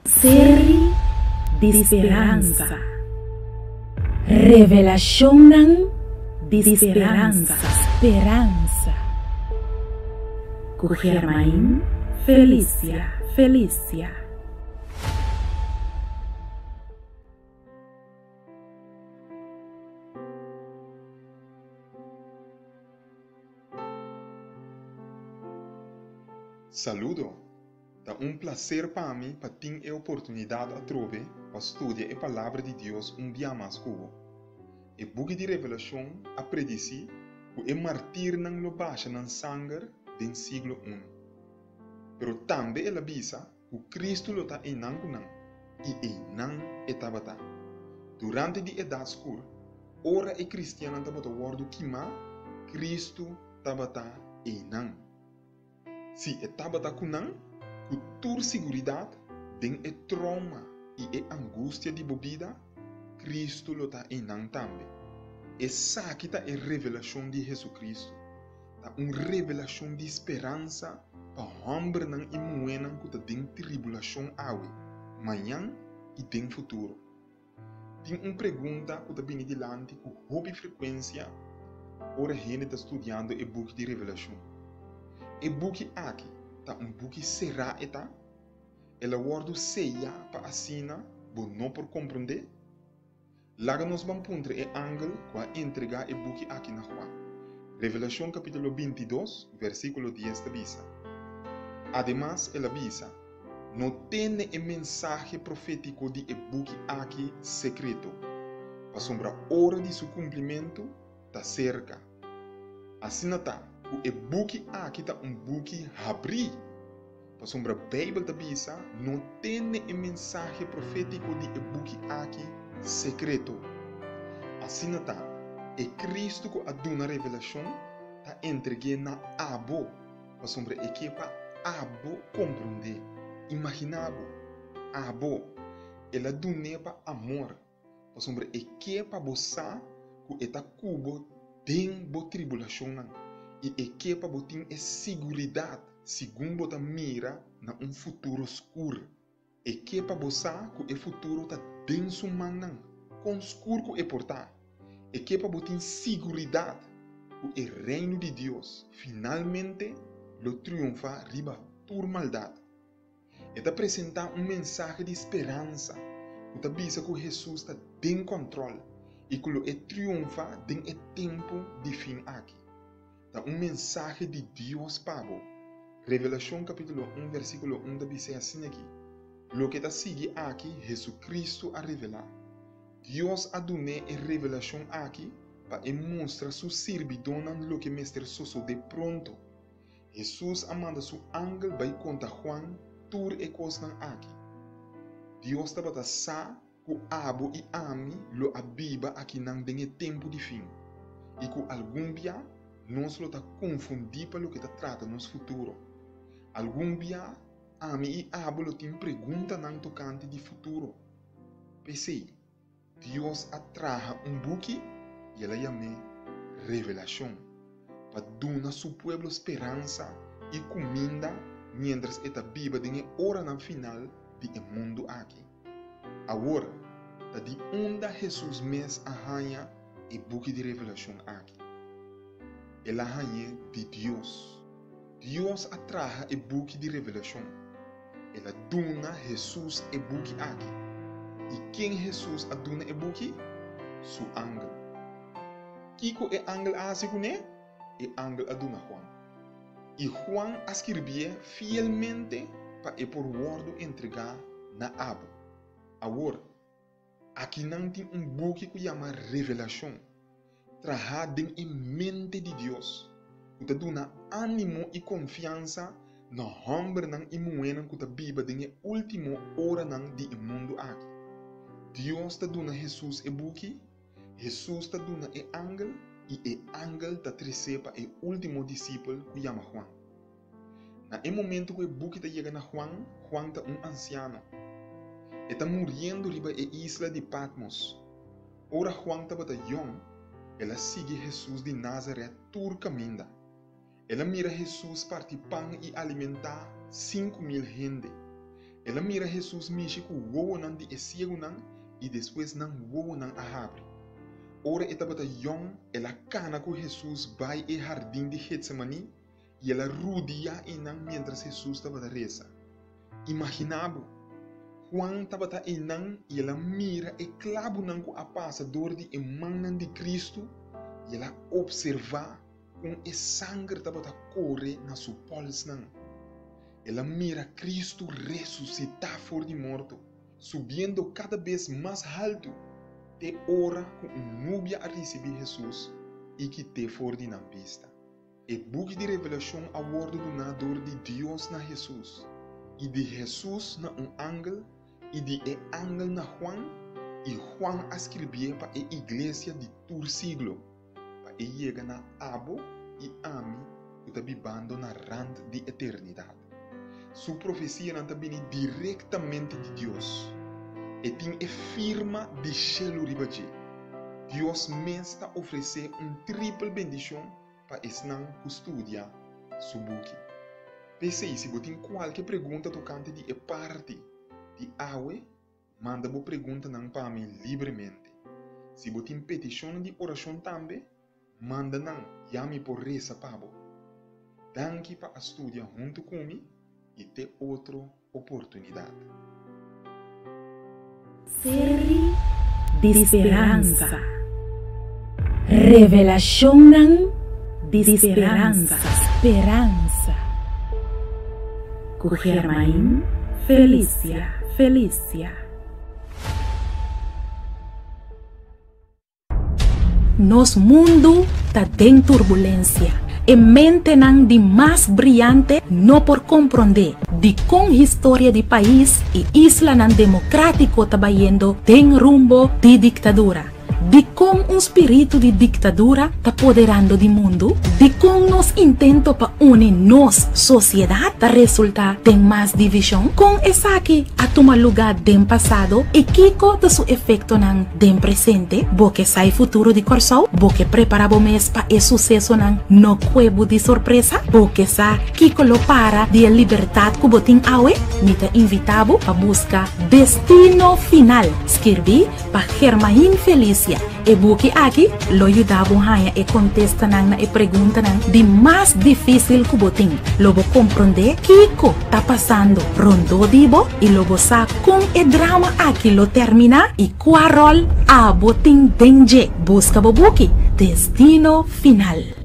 Seri di speransa. Revelashonnan di speransa. Speransa. Ku Germain Felicia Felicia. Saludo! Ta un placer pa mi pa tin e oportunidad atrobe pa studia e Palabra di Dios un bia mas cu bo. E buki di Revelacion a predici cu e martirnan lo basha nan sanger den siglo uno. Pero tambe el a bisa ku Kristu lo ta einan ku nan, i einan e tabata. Durante di Edat Skur, ora e kristiannan tabata wòrdu kimá, Kristu tabata einan. Si e tabata ku nan, ku tur siguridat, den e trouma i e angustia di bo bida, Kristu lo ta einan tambe. Esaki ta e revelashon di Hesukristu. Ta un revelashon di speransa pa hòmbernan i muhénan ku ta den tribulashon awe, mañan i den futuro. Tin un pregunta ku ta bini dilanti ku hopi frekuensia ora hende ta studiando e buki di Revelashon. E buki aki ta un buki será e ta? El a wòrdu seyá pa asina bo no por komprondé? Laga nos ban puntra e angel ku a entregá e buki aki na Juan. Revelashon kapítulo bintidos, versíkulo dies ta bisa, Ademas el a bisa, No tene e mensahe profétiko di e buki aki sekreto, pasobra ora di su kumplimentu ta serka. Asina ta ku e buki aki ta un buki habrí. Pasobra Beibel ta bisa, No tene e mensahe profétiko di e buki aki sekreto. Asina ta, e Kristu ku a duna revelashon ta entreg'é na abo, pasobra e ke pa abo komprondé. Imaginá bo, abo! El a dun'é pa amor, pasobra e ke pa bo sa ku e ta ku bo den bo tribulashonnan, i e ke pa bo tin e siguridat segun bo ta mira na un futuro skur. E ke pa bo sa ku e futuro ta den su mannan, kon skur ku e por ta. E ke pa bo tin siguridat ku e Reino di Dios finalmente lo triunfá riba tur maldat. E ta presentá un mensahe di speransa ku ta bisa ku Hesus ta den kòntròl i ku lo e triunfá den e tempu di fin aki. Ta un mensahe di Dios pa bo. Revelashon kapítulo un versíkulo un ta bis'é asin'akí, Loke ta sigui aki Hesukristu a revelá. Dios a dun'é e revelashon aki pa e mustra su sirbidónan loke mester sosodé pronto. Hesus a manda su angel bai konta Juan tur e kosnan aki. Dios tabata sa ku abo i ami lo a biba akinan den e tempu di fin, i ku algun bia nos lo ta konfundí pa loke ta trata nos futuro. Algun bia ami i abo lo tin preguntanan tokante di futuro. P'esei, Dios a traha un buki i el a yam'é Revelashon, pa duna su pueblo speransa i kuminda miéntras e ta biba den e oranan final di e mundu aki. Awor, ta di unda Hesus mes a haña e buki di Revelashon aki? El a hañ'é di Dios. Dios a traha e buki di Revelashon. El a duna Hesus e buki aki. I ken Hesus a duna e buki? Su angel. Kiko e angel a hasi kuné? E angel a duna Juan. I Juan a skirbié fielmente pa e por wòrdu entregá na abo. Awor, Akinan tin un buki ku yama Revelashon, trahá den e mente di Dios, ku ta duna ánimo i konfiansa na hòmbernan i muhénan ku ta biba den e último oranan di e mundu aki. Dios ta duna Hesus e buki, Hesus ta duna e angel i e angel ta tres'é pa e último disipel ku yama Juan. Na e momento ku e buki ta yega na Juan, Juan ta un ansiano. E ta muriendo riba e isla di Patmos. Ora Juan tabata yòn, el a sigui Hesus di Nazaret tur kaminda. El a mira Hesus parti pan i alimentá 5000 hende. El a mira Hesus mishi ku wowonan di e siegunan i despues nan wowonan a habri. Ora e tabata yòn, el a kana ku Hesus bai e hardin di Getsemaní i el a rudiá einan miéntras Hesus tabata resa. Imaginá bo! Juan tabata einan i el a mira e klabunan ku a pasa dor di e mannan di Kristu i el a opservá kon e sanger tabata kore na su pòlsnan. El a mira Kristu resusitá for di morto, subiendo kada bes mas haltu te ora ku un nubia a risibí Hesus i kit'é for di nan bista. E buki di Revelashon a wòrdu duná dor di Dios na Hesus, i di Hesus na un angel, i di e angel na Juan, i Juan a skirbié pa e iglesia di tur siglo, pa e yega na abo i ami ku ta bibando na rant di eternidat. Su profesianan ta bini direktamente di Dios. E tin e firma di shelu riba dje. Dios mes ta ofresé un tripel bendishon pa esnan ku studia su buki. P'esei, si bo tin kualke pregunta tokante di e parti di awe, manda bo preguntanan pa mi libremente. Si bo tin petishonnan di orashon tambe, manda nan ya mi por resa pa bo. Danki pa a studia huntu ku mi i te otro oportunidat. Seri di speransa. Revelashonnan di speransa. Speransa. Ku Germain Felicia Felicia. Nos mundu ta den turbulensia. E mentenan di mas briante no por komprondé dikon historia di pais i islanan demokratiko ta bayendo den rumbo di diktadura. Dikon un spiritu di diktadura ta poderando di mundu? Dikon nos intento pa uni nos sosiedat ta resultá den mas divishon? Kon esaki a tuma lugá den pasado i kiko ta su efektonan den presente? Bo ke sa e futuro di Kòrsou? Bo ke prepará bo mes pa e susesonan no kue bo di sorpresa? Bo ke sa kiko lo para di e libertat ku bo tin awe? Mi ta invitá bo pa buska Destino Final, skirbí pa Germain Felicia. E buki aki lo yuda bo haña e kontestanan na e preguntanan di mas difísil ku bo tin. Lo bo komprondé kiko ta pasando rondó di bo i lo bo sa kon e drama aki lo terminá i kua ròl abo tin den dje. Buska bo buki Destino Final.